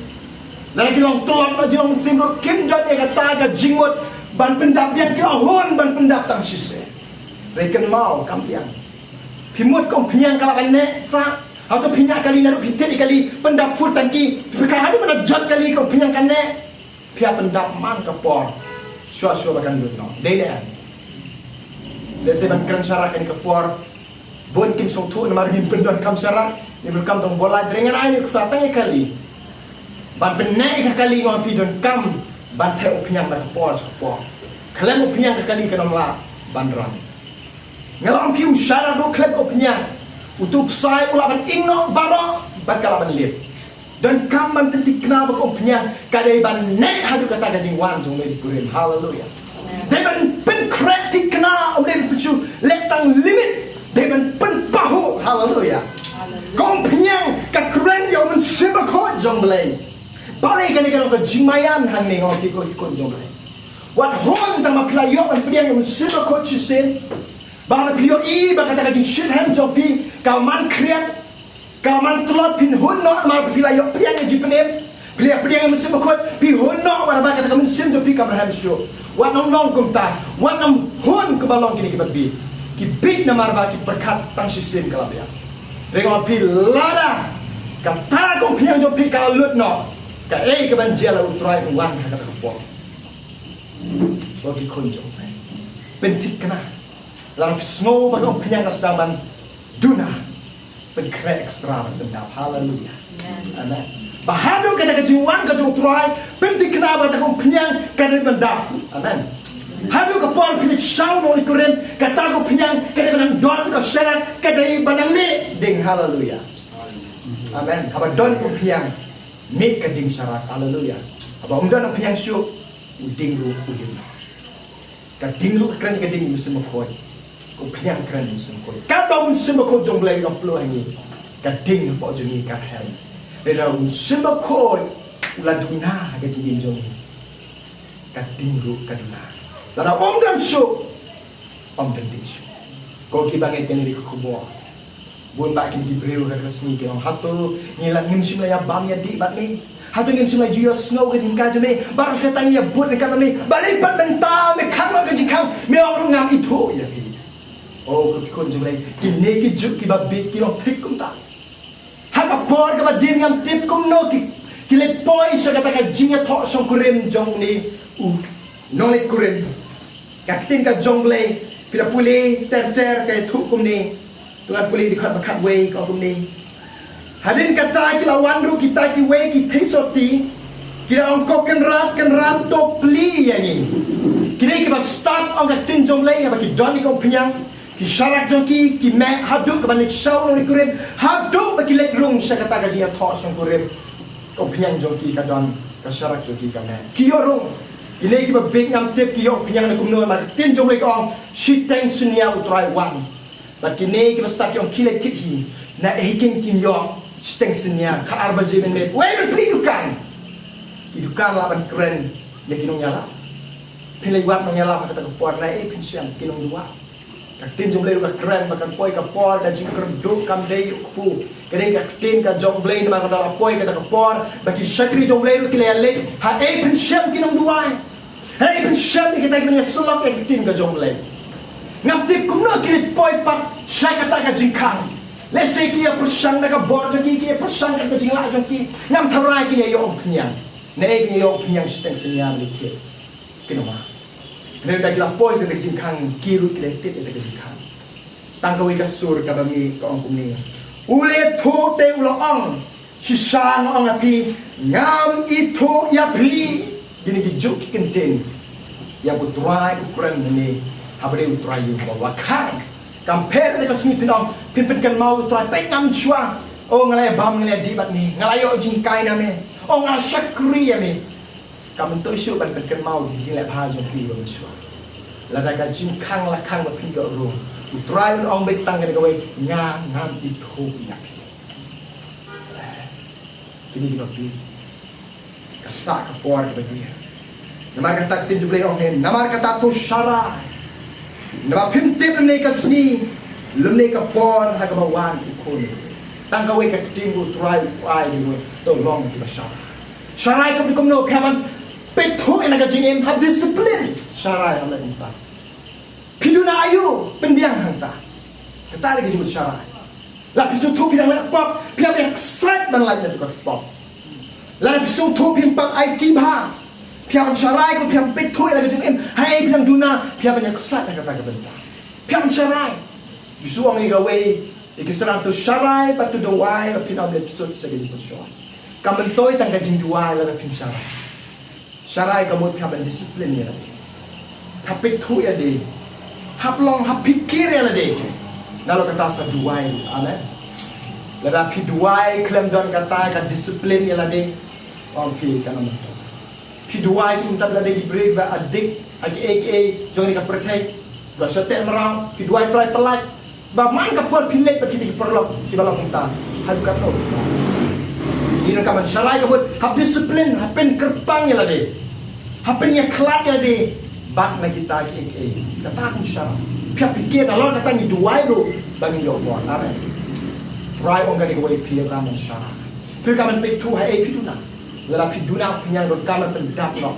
Lada ki long tlot noh jinglong mynsiem ruh, kim don ïa kata ka jingmut ban pyndap biang, ki la hun ban pyndap tang shisien. Hynrei kynmaw, kam biang. Phi mut ka umphniang ka lah ban neh sah? Hato phi ñiah kali, naduh phi thied ïa kali, pyndap full tanki, phi pyrkhat haduh ban da jot kali ka umphniang kan neh? Phi hap pyndap man ka por. Shuwa shuwa ba kan lut noh. Dei ne em? Lehse ban kren sharak kane ka por, bun kim sngewthuh namar ngim pyndonkam sharak, ngim donkam tang u bola, hynrei ngan ai nuksa tang ïa kali. Ban pynneh ïa ka kali, nga ong phi, donkam ban theh umphniang na ka por sha ka por. Khlem umphniang ka kali kan ym lah ban rang. Nga la ong phi, u sharak ruh khlem ka umphniang, utu u ksai u lah ban ing noh baroh bad ka lah ban lip. Donkam ban pynthikna ba ka umphniang ka dei ban neh haduh kata ka jingwan jong u Blei u kurim. Haleluya. Dei ban pynkhreh thikna, ym dei ban pynshong leh tang limit. Dei ban pynpahuh. Haleluya. Ka umphniang ka kren ïa u Mynsiem Bakhuid jong u Blei. Balei kane ka long ka jingmaïan hangne, nga ong ïa phi ko ki khun jong u Blei. Wat hun tang ba phi la ïoh ban pdiang ïa u Mynsiem Bakhuid shisien. Ba phi ïohi ba kata ka jingshitrhem jong phi ka man khriat, ka man tlot, phin hun noh namar ba phi la ïoh pdiang ïa ka jingpynim, phi la ïoh pdiang ïa u Mynsiem Bakhuid, phi hun noh namar ba kata ka mynsiem jong phi kam rhem shuh. Wat nym long kumta, wat nym hun kumba long kine kiba bieit. Ki bieit namar ba ki pyrkhat tang shisien ka la biang. Hynrei nga ong ïa phi lada kata ka umphniang jong phi ka la lut noh, kaei kaban jia lada u Trai u wan ha kata ka por? Ko ki khun jong u Blei, pynthikna. Lada phi sngew ba ka umphniang ka sdang ban duna, pynkhreh extra ban pyndap. Haleluya. Amen. Ba haduh kata ka jingwan ka jong u Trai, pynthikna ba kata ka umphniang ka dei ban dap. Amen. Haduh ka por phi leit shaw na u Blei u kurim, kata ka umphniang ka dei ban don ka sharak, ka dei ban mih ding. Haleluya. Amen. Haba don ka umphniang, mih ka ding sharak. Haleluya. Haba ym don umphniang shuh, u ding ruh u ding. Ka ding ruh ka kren ka ding u Mynsiem Bakhuid. Ka umphniang ka kren u Mynsiem Bakhuid. Katba u Mynsiem Bakhuid jong u Blei u long pynlong ha ngi, ka ding hapoh jong ngi ka rhem. Lada u Mynsiem Bakhuid u la duna ha ka jingim jong ngi, ka ding ruh ka duna. Lada ym don shuh, ym don ding shuh. Ko kiba ngeit ïa kane ka khubor. Bun bah kine ki briew ha kane ka sngi ki ong, hato ngi la, ngim shym la ïa bam ïa dih bad me? Hato ngim shym la ju ïohsngew ka jinghikai jong me? Baroh shi katta ngi ïa bud ryngkat bad me. Balei pat mynta me khang noh ka jingkhang, me ong ruh ngam ithuh ïa phi? O ko ki khun jong u Blei, kine ki juk kiba bieit ki long thik kumta. Ha ka por kaba dien ngam tip kumno ki, ki leit poi sha kata ka jingïathoh shongkurim jong une u nongleit kurim. Ka ktien ka jong u Blei, phi da pule ter ter ka ïathuh kumne. To ngan pule dkhot ba khatwei ka ong kumne. Hadien kata ki la wan ruh kita kiwei ki theisotti, ki da ong, ko Kynrad, Kynrad, to plie ïa ngi. Kine kiba stad, ong ka ktien jong u Blei, haba ki don ïa ka umphniang, ki sharak jong ki ki meh haduh kaban leit shaw na u Blei u kurim, haduh ba ki leit rung sha kata ka jingïathoh shongkurim. Ka umphniang jong ki ka don, ka sharak jong ki ka meh. Ki ïoh rung. Kine kiba bieit ngam tip ki ïoh umphniang na kumno, namar ka ktien jong u Blei ka ong, shiteng synñia u Trai u wan. Bad kine kiba stad ki ong, khie leit thied hi. Naei kein kin ïoh shiteng synñia, khatar baje mynmiet, wei ban plie dukan. Ki dukan lah ban kren ïa ki nongïalam. Phin leit wad nongïalam ha kata ka por, naei phin shem, ki nongduwai. Ka ktien jong u Blei ruh ka kren ba kan poi ka por, ka jingkyrduh kam dei ïa u kpu. Ka dei ka ktien ka jong u Blei, namar ka da la poi kata ka por ba ki shakri jong u Blei ruh ki la ïaleit. Haei phin shem, ki nongduwai? Haei phin shem ïa kita kiban ïasyllok ïa ka ktien ka jong u Blei? Ngam tip kumno ki leit poi pat sha kata ka jingkhang. Lehse ki ïa pyrshang da ka bor jong ki, ki ïa pyrshang da ka jinglah jong ki. Ngam tharai kin ïa ïoh umphniang. Naei kin ïa ïoh umphniang shiteng synñia, leit thied. Kynmaw. Hynrei da ki la poi sha ka jingkhang, ki ruh ki la tied ïa ka jingkhang. Tang kawei ka sur kaba mih ka ong kumne. U la ïathuh te u la ong, shisha nga ong ha phi, ngam ithuh ïa phi. Kine ki juk ki kyntien ïa u Trai u kren hangne, haba dei u Trai u ba la khang. Kam pher ïa ka sngi phin ong, phin pynkynmaw u Trai, peit ngam shuwa. O nga la ïa bam, nga la ïa dih bad me, nga la ïoh jinghikai na me. O nga la shakri ïa me. Kam myntoi shuh ban pynkynmaw ki jinglehbha jong phi ba mynshuwa. Lada ka jingkhang la khang ba phin ïoh rung, u Trai un ong beit tang kane kawei, nga ngam ithuh ïa phi. Kine kiba bieit. Ka sah ka por kaba bieit. Namar kata ka ktien jong u Blei ong ne, namar kata to sharai. Naba phim tip lymne ka sngi, lymne ka por ha kaba wan u Khun. Tang kawei ka ktien u Trai u ai, to long kiba sharai. Sharai ka mut kumno? Phi hap ban peit thuh ïa la ka jingim, hap discipline. Sharai, hap leh kumta. Phi duna aïu, pynbiang hangta. Kata dei ka jingmut sharai. La phi sngewthuh phi dang leh pop, phi hap ban ïaksaid ban lait na ka pop. La phi sngewthuh phi pat aiti bha, phi hap ban sharai, ko phi hap peit thuh ïa la ka jingim. Haei phi dang duna, phi hap ban ïaksaid na kata ka bynta. Phi hap ban sharai. Jisu ong ïa kawei, ïa ki synran, to sharai bad to duwai, ba phin ym leit shuh sha ka jingpynshoi. Kam myntoi tang ka jingduwai lada phim sharai. Sharai ka mut phi hap ban discipline ïa lade. Hap peit thuh ïa lade. Hap long, hap pyrkhat ïa lade. Nalor kata sa duwai. Amen. Lada phi duwai khlem don kata ka discipline ïa lade, ong phi kan ym. Phi duwai shu mynta lade ki briew ba addict ha kiei kiei jong kane ka pyrthei, ba shu teh mraw, phi duwai Trai pyllait. Ba man ka por phi leit bad kita ki paralok kiba long kumta, ha dukan noh. Ngi donkam ban sharai ka mut, hap discipline, hap pynkyndit ïa lade, hap pynïakhlad ïa lade bad na kita kiei kiei. Kata kum sharai. Phi hap pyrkhat, nalor kata ngi duwai ruh ba ngin ïoh bor. Amen. Trai ong kane kawei, phi donkam ban sharai. Phi donkam ban peit through ha ei phi duna. Lada phi duna, phi ïa donkam ban pyndap noh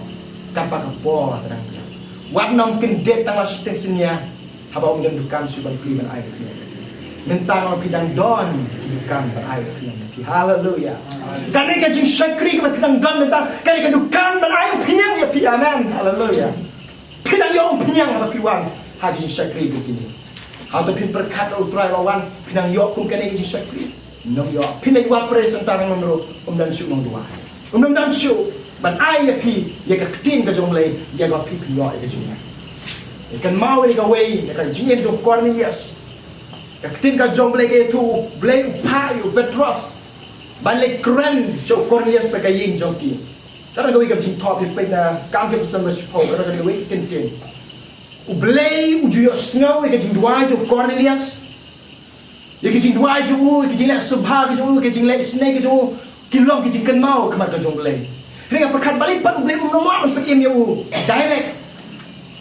katba ka por ka dang biang. Wat nym kyndit tang la shiteng synñia. Haba ym don dukan shuh ban plie ban ai ruh phi. Mynta nga ong phi dang don dukan ban ai ruh phi. Haleluya. Kane ka jingshakri kaba phi dang don mynta, kane ka dukan ban ai ruh phi ïa phi. Amen. Haleluya. Phi dang ïoh ruh phi haba phi wan ha ka jingshakri kum kine. Hato phin pyrkhat ïa U Trai ba wan phi dang ïoh kum kane ka jingshakri? Ym ïoh. Phin leit wad prayer centre hangne ruh, ym don shuh nongduwai. Ym don shuh ban ai ïa phi ïa ka ktien ka jong U Blei, ïa kaba phi phi ïoh ïa ka jingeh. Ïa kynmaw ïa kawei, ïa ka jingim jong u Kornelius. Ka ktien ka jong U Blei ka ïathuh, U Blei u phah ïa u Petros ban leit kren sha u Kornelius bad ka ïing jong ki. Kata kawei ka jingthoh phi peit na Kam ki Apostol ba shiphew, kata kawei ka ktien. U Blei u ju ïohsngew ïa ka jingduwai jong u Kornelius. Ïa ka jingduwai jong u, ïa ka jingleh sngewbha ka jong u, ïa ka jingleh isynei ka jong u, ki long ki jingkynmaw ha khmat ka jong U Blei. Hynrei nga pyrkhat balei pat U Blei um nym lah ban pynim ïa u direct.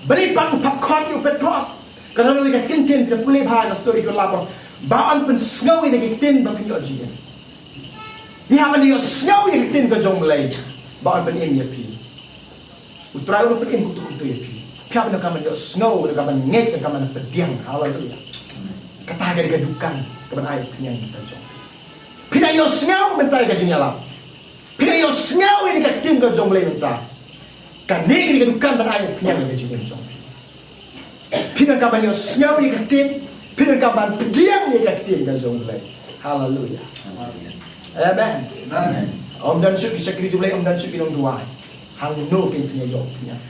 Balei pat u phah khot ïa u Petros. Ka don kawei ka ktien, phi pule bha ka story ka la ong, ba yn pynsngew ïa ka ktien ba phin ïoh jingim. Ngi hap ban ïohsngew ïa ka ktien ka jong U Blei ba yn pynim ïa phi. U Trai u pynim kumto kumto ïa phi. Phi hap ban ïohsngew, ban ngeit, ban pdiang. Haleluya. Kata ka dei ka dukan kaban ai u pynïang ka jong. Phi dang ïohsngew mynta ïa ka jingïalap. Phi dang ïohsngew ïa ka ktien ka jong U Blei mynta. Kane ka dei ka dukan ban ai u pynïang ka jingim jong phi. Phi donkam ban ïohsngew ïa ka ktien, phi donkam ban pdiang ïa ka ktien ka jong U Blei. Haleluya. Amen. Amen. Ym don shuh ki shakri jong U Blei, ym don shuh ki nongduwai. Hangno kin phin ïoh pynïang?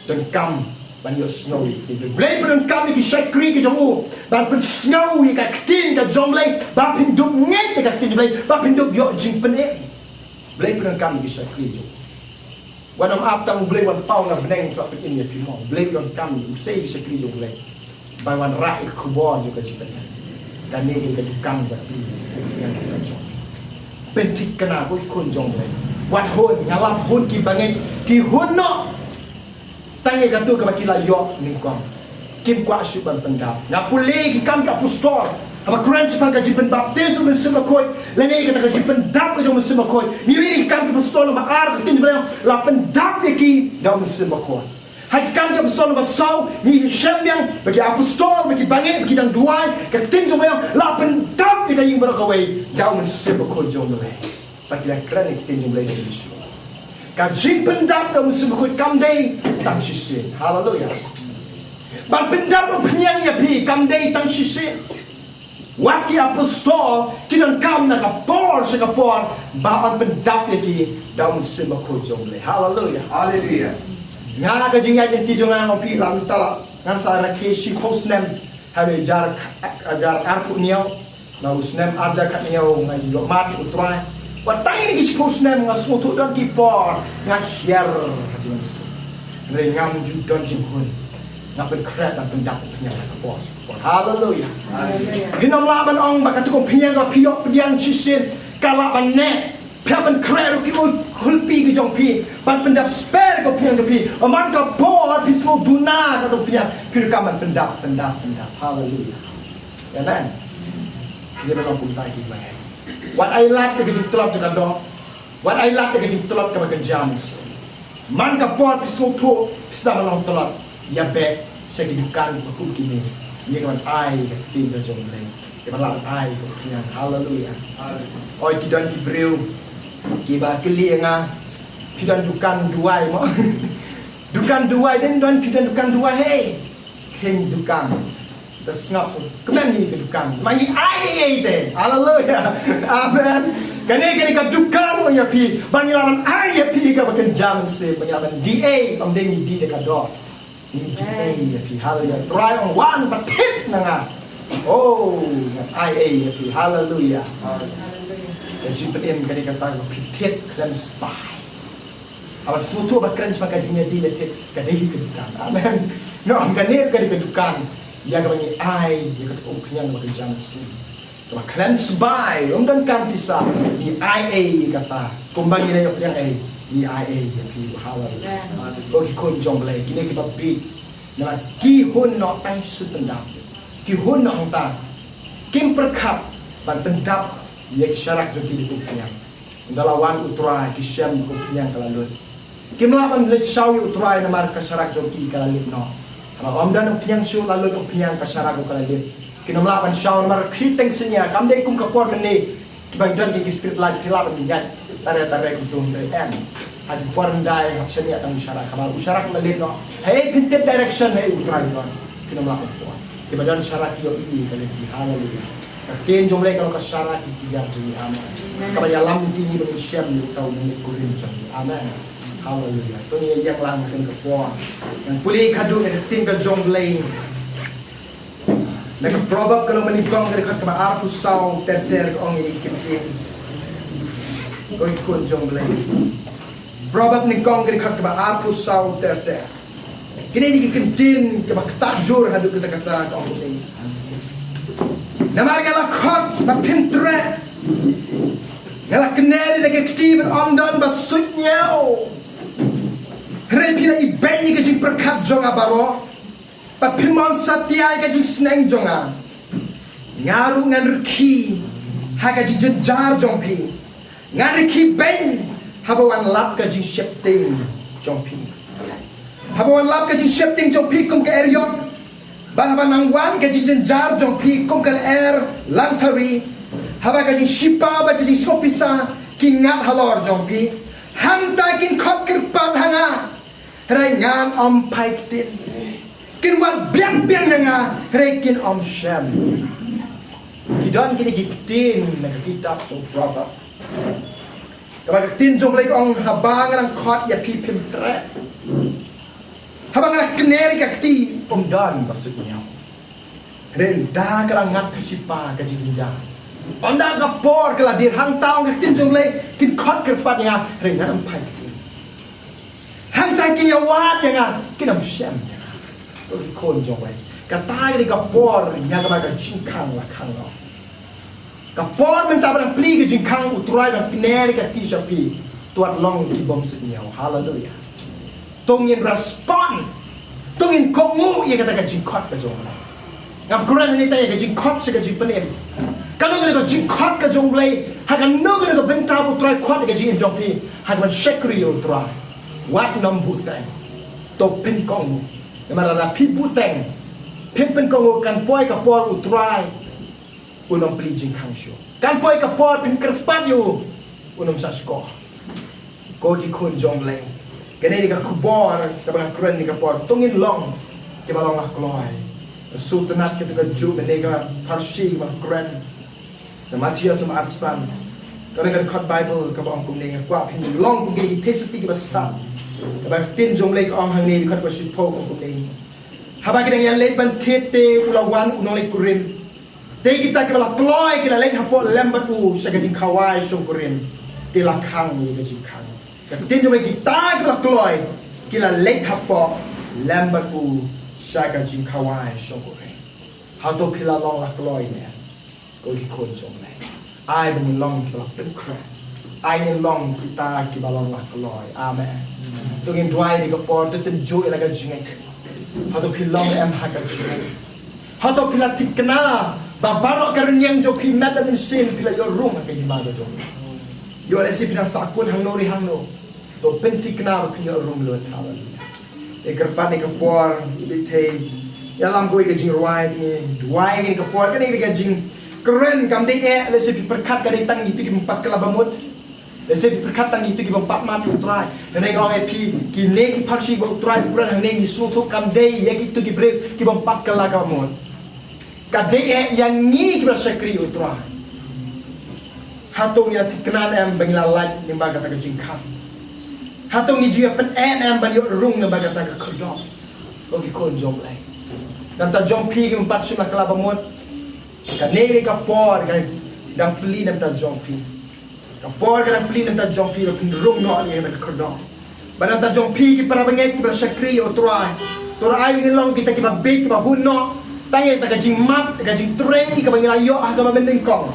Donkam ban ïohsngew ïa ka ktien. U Blei pyndonkam ïa ki shakri ki jong u ban pynsngew ïa ka ktien ka jong U Blei, ba phin dup ngeit ïa ka ktien U Blei, ba phin dup ïoh jingpynim. U Blei pyndonkam ïa ki shakri jong u. Wat nym ap tang U Blei wan paw na bneng sa pynim ïa phi mo. U Blei u donkam, u sei ïa ki shakri jong U Blei ban wan rah ïa ka khubor jong ka jingpynim. Kane ka dei ka dukan ba phi ïa ka jong. Pynthikna ko ki khun jong U Blei. Wat hun, nga lap hun ki bangeit, ki hun noh tang ïa kato kaba ki la ïoh nyngkong. Kim kwah shuh ban pyndap. Nga pule ki Kam ki Apostol, haba kren shaphang ka jingpynbaptis u Mynsiem Bakhuid, lane kata ka jingpyndap ka jong u Mynsiem Bakhuid. Ngi ïohi ki Kam ki Apostol lynnong ba ar, ka ktien jong U Blei, la pyndap ïa ki da u Mynsiem Bakhuid. Ha ki Kam ki Apostol lynnong ba saw, ngi shem biang ba ki apostol, ba ki bangeit, ba ki dang duwai, ka ktien jong U Blei, la pyndap ïa ka ïing baroh kawei da u Mynsiem Bakhuid jong U Blei. Ba ki la kren ïa ka ktien jong U Blei da ka jingshisha. Ka jingpyndap da u Mynsiem Bakhuid kam dei tang shisien. Haleluya. Ban pyndap ban pynïang ïa phi kam dei tang shisien. Wat ki apostol ki donkam na ka por sha ka por ba yn pyndap ïa ki da u Mynsiem Bakhuid jong U Blei. Haleluya. Haleluya. Nga ka jingïaid lynti jong nga, nga ong phi, la mynta la ngan sa rakhe shiphew snem ha u jar, jar arphew hynñiew. Na u snem ar hajar khatñiew nga ïoh mad ïa u Trai. Wat tang ïa ki shiphew snem nga sngewthuh don ki por nga hiar ha jingmynsiem. Hynrei ngam ju don jinghun. Nga pynkhreh ban pyndap u pynïang ha ka por sha ka por. Haleluya. Haleluya. Phin ym lah ban ong ba katto ka pynïang kaba phi ïoh pdiang shisien ka lah ban neh. Phi hap ban khreh ruh ki ul khulpi ki jong phi ban pyndap spare ka pynïang jong phi. Ym man ka por phi sngew duna katto ka pynïang, phi ruh kam ban pyndap, pyndap, pyndap. Haleluya. Amen. Phi ïa ban long kumta ki bangeit. Wat ai lad ïa ka jingtlot jong ka doh. Wat ai lad ïa ka jingtlot kaba kynja mynsiem. Man ka por phi sngewthuh phi sdang ban long tlot, ïa beh sha ki dukan kiba kum kine, ïa kaban ai ka ktien ka jong U Blei, ïa kaban lah ban ai ka pynïang. Haleluya. Oi, ki don ki briew kiba kylli ïa nga, phi don dukan duwai mo? Dukan duwai, dei don phi don dukan duwai, hei. Kheiñ dukan. Te sngap sngap. Kmen ngi ka dukan. Ma ngi ai ei ei te. Haleluya. Amen. Kane kane ka dukan ïa phi. Ba ngi lah ban ai ïa phi kaba kynja mynsiem. Ba ngi lah ban die ei. Ym dei ngi die da ka doh. Ngi die ei ïa phi. Haleluya. Trai ong wan ba thied na nga. Oh, ngan ai ei ïa phi. Haleluia. Ka jingpynim ka dei kata, phi thied khlem spah. Haba sngewthuh ba kren shaphang ka jingïadei, la thied ka dei ka dukan. Amen. Nga ong kane ka dei ka dukan ïa kaba ngi ai ïa ka umphniang bad ka jingïaseng. Kaba khlem spah, ym donkam pisa, ngi ai ei ïa kata. Kumba ngi la ïoh pdiang ei, ngi ai ei ïa phi. Haleluia. Ko ki khun jong U Blei, kine kiba bieit. Namar ki hun noh tang shi pyndap. Ki hun noh hangta kim pyrkhat ban pyndap ïa ki sharak jong ki da ka umphniang. Ynda la wan U Trai, ki shem ka umphniang ka la lut. Kim lah ban leit shaw ïa U Trai namar ka sharak jong ki ka la lip noh. Haba ym don umphniang shuh, la lut umphniang, ka sharak ruh ka la lip. Kin ym lah ban shaw namar ki teng synñia, kam dei kum ka por mynne. Kiba don ki, ki street light, phi lah ban ïaid tare tare kumto, hynrei em. Ha ki por hyndai hap shaniah tang u sharak, haba u sharak la lip noh, hei phin tip direction, hei U Trai don. Kin ym lah ban poi. Kiba don sharak ki ïohi ka lynti. Haleluia. Ka ktien jong U Blei ka long ka sharak ki kjat jong ngi. Amen. Kaba ïalam ïa ngi ba ngin shem ïa uta u nongleit kurim jong ngi. Amen. Haleluia. To ngin ïeng lang ha kane ka por. Ngan pule khadduh ïa ka ktien ka jong U Blei. Na ka Proverb ka lynnong ba nyngkong, ka dkhot kaba arphew saw ter ter, ka ong ïa kane ka ktien. Ko ki khun jong U Blei. Proverb nyngkong, ka dkhot kaba arphew saw ter ter. Kine ki ktien kiba ktah jur haduh katta katta, ka ong kumne. Namar nga la khot bad phim treh. Nga la kner ïa la ka kti bad ym don ba suidñiew. Hynrei phi la ibeiñ ïa ka jingpyrkhat jong nga baroh. Bad phim mon satia ïa ka jingsneng jong nga. Nga ruh ngan rkhie ha ka jingjynjar jong phi. Ngan rkhie beiñ haba wan lap ka jingsheptieng jong phi. Haba wan lap ka jingsheptieng jong phi kum ka eriong. Bad haba nang wan ka jingjynjar jong phi kum ka lyer langthari. Haba ka jingshipa bad ka jingsngewpisa ki ngat halor jong phi. Hangta kin khot kyrpad ha nga. Hynrei ngan ym phai ktien. Kin wad biang biang ïa nga, hynrei kin ym shem. Ki don kine ki ktien na ka kitab jong u Proverb. Kaba ka ktien jong U Blei ka ong, haba nga dang khot ïa phi phim treh. Haba nga kner ïa ka kti, ym don ba suidñiew. Hynrei da ka la ngat ka shipa ka jingjynjar. Ynda ka por ka la dier, hangta ong ka ktien jong U Blei, kin khot kyrpad ïa nga, hynrei ngan ym phai ktien. Hangta kin ïa wad ïa nga, kin ym shem ïa nga. To ki khun jong U Blei. Kata ka dei ka por ïa kaba ka jingkhang la khang noh. Ka por mynta ba dang plie ka jingkhang, U Trai ban kner ïa ka kti sha phi. To wat long ki bym suidñiew. Haleluia. To ngin respond. To ngin kohnguh ïa kata ka jingkhot ka jong U Blei. Ngam kren hangne tang ïa ka jingkhot sha ka jingpynim. Kano kano ka jingkhot ka jong U Blei, ha kano kano ka bynta ba U Trai khot ïa ka jingim jong phi, ha kaban shakri ïa U Trai. Wat nym buhteng. To pynkohnguh. Namar lada phi buhteng, phim pynkohnguh, kan poi ka por U Trai un ym plie jingkhang shuh. Kan poi ka por phin kyrpad ïa u, un ym sah shkor. Ko ki khun jong U Blei, kane dei ka khubor kaba nga kren kane ka por. To ngin long kiba long la kloi. Sngewtynnat kata ka juh kane ka pharshi kaba nga kren. Na Mathaios lynnong arphew san, ka dei ka dkhot Baibl kaba ong kumne, nga kwah phin long kum ki theisotti kiba stad. Kaba ka ktien jong U Blei ka ong hangne, dkhot kaba shiphew ka ong kumne. Haba ki dang ïaleit ban thied te u la wan u nongleit kurim. Te kita kiba la kloi ki la leit hapoh lem bad u sha ka jingkhawai shongkurim. Te la khang ïa ka jingkhang. Ka ktien jong U Blei, kita kiba la kloi ki la leit hapoh lem bad u sha ka jingkhawai shongkurim. Hato phi la long la kloi ne? Ko ki khun jong U Blei, ai ba ngin long kiba la pynkhreh. Ai ngin long kita kiba long la kloi. Amen. To ngin duwai kane ka por, to tynjuh ïa la ka jingngeit. Hato phi long em ha ka jingngeit? Hato phi la thikna ba baroh ka rynïeng jong phi, met bad mynsiem, phi la ïoh rung ha ka hima ka jong U Blei? Ïoh lehse phi dang sahkut hangno re hangno. To pynthikna ba phin ïoh rung lut. Haleluia. Ïa kyrpad kane ka por, ïa thei, ïalam ko ïa ka jingrwai, te ngin duwai kane ka por. Kane ka jingkren kam dei eh lehse phi pyrkhat ka dei tang ïa kito ki bym pat kylla bamut. Lehse phi pyrkhat tang ïa kito ki bym pat mad ïa U Trai. Hynrei nga ong ïa phi, kine ki pharshi ba U Trai u kren hangne, ngi sngewthuh kam dei ïa kito ki briew ki bym pat kylla ka bamut. Ka dei eh ïa ngi kiba shakri U Trai. Hato ngi la thikna em ba ngi la lait lyngba kata ka jingkhang? Hato ngi ju ïa pyneh em ban ïoh rung lyngba kata ka khyrdop? Ko ki khun jong U Blei, na ka bynta jong phi ki bym pat shym la kylla bamut, Kane ka por ka dang plie na ka bynta jong phi. Ka por ka dang plie na ka bynta jong phi, ba phin rung noh ïa kata ka khyrdop. Bad na ka bynta jong phi ki para bangeit, ki para shakri, O Trai. To ai ngin long kita kiba bieit, kiba hun noh. Tang ïa kata ka jingmap, ka jingtrei kaba ngi la ïoh ha kaba mynnyngkong.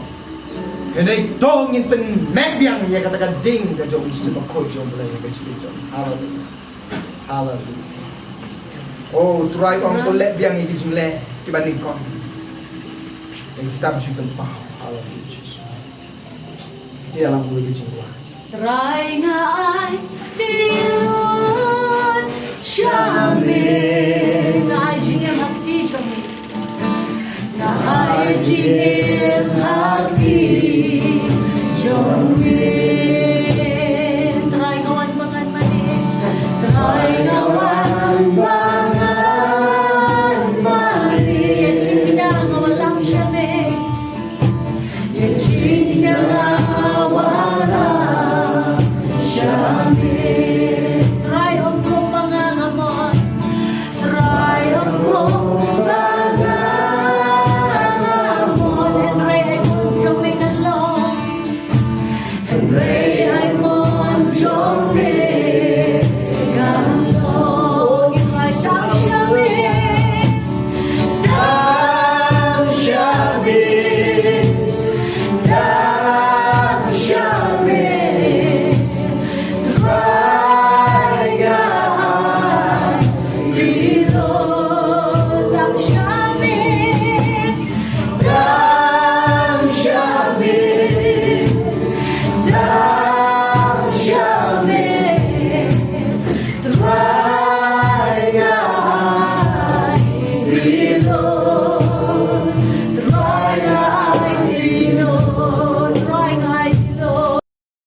Hynrei to ngin pynmih biang ïa kata ka ding ka jong u Symbakhuid jong U Blei ha ka jingim jong. Haleluya. Haleluya. O Trai, ong to leh biang ïa ki jingleh kiba nyngkong. Ïa kita ba shu pynpaw. Haleluya Jisu. Ïa lang ïa ki jingleh. Trai nga ai, dei